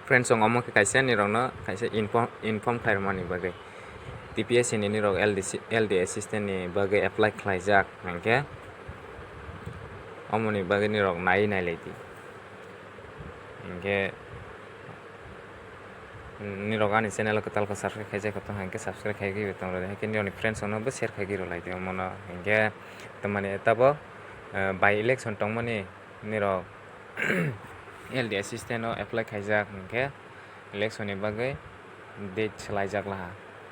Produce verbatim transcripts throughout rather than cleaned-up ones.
Friends, ang omo khe kaisa nirokno kaisa inform, inform khairokmani bagwi, T P S C ni nirok L D C, L D assistant ni bagwi apply khlaijak hinkhe omoni bagwi nirok naiwi nailai di. Hinkhe nirok ani channel o kwtal khe subscribe khaijak tong hinkhe subscribe khaiwi tong rwdi, hinkhe nirokni friends rokno bo share khaiwi rwlai di omono. Hinkhe tamani tabo, eh, by election tongmani nirok L D assistant o apply khaijak hinkhe election ni bagwi date swlaijak laha.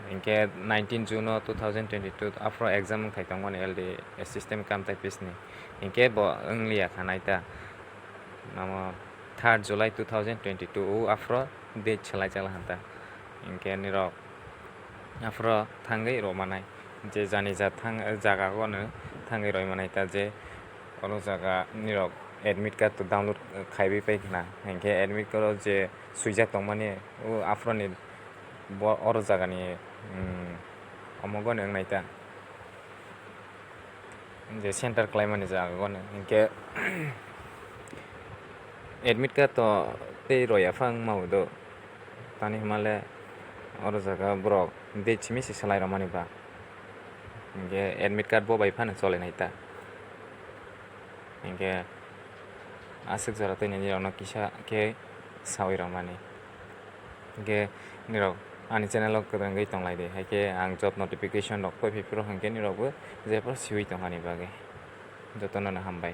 Hinkhe nineteen June o two thousand twenty-two aphro exam wngthai tongmani L D assistant cum typist ni. Hinkhe bo wngliya kha naita. Namo third July two thousand twenty-two o aphro date swlaijak laha ta. Hinkhe nirok aphro thangwi rwmanai, je jani ja thang, jaga o no thangwi rwmanai ta, je oro jaga nirok admit card to download khaiwi pai khna, hinkhe admit card o je swijak tongmani o aphro ni bo oro jaga ni, um, omo goni wngnai ta. Je center khlaimani jaga goni hinkhe admit card to tei roya phang mau do. Tani hwnmale oro jaga borok date simi se swlai rwmani ba. Hinkhe admit card bo bai phano chole nai ta. Hinkhe aswk jora twi nini rokno kisa khe sawi rwmani. Hinkhe nirok ani channel o kwrwngwi tong lai di, hai khe ang job notification rok poi phai phuru hinkhe nirok bo jephuru siwi tong ani bagwi. Jotono no hambai.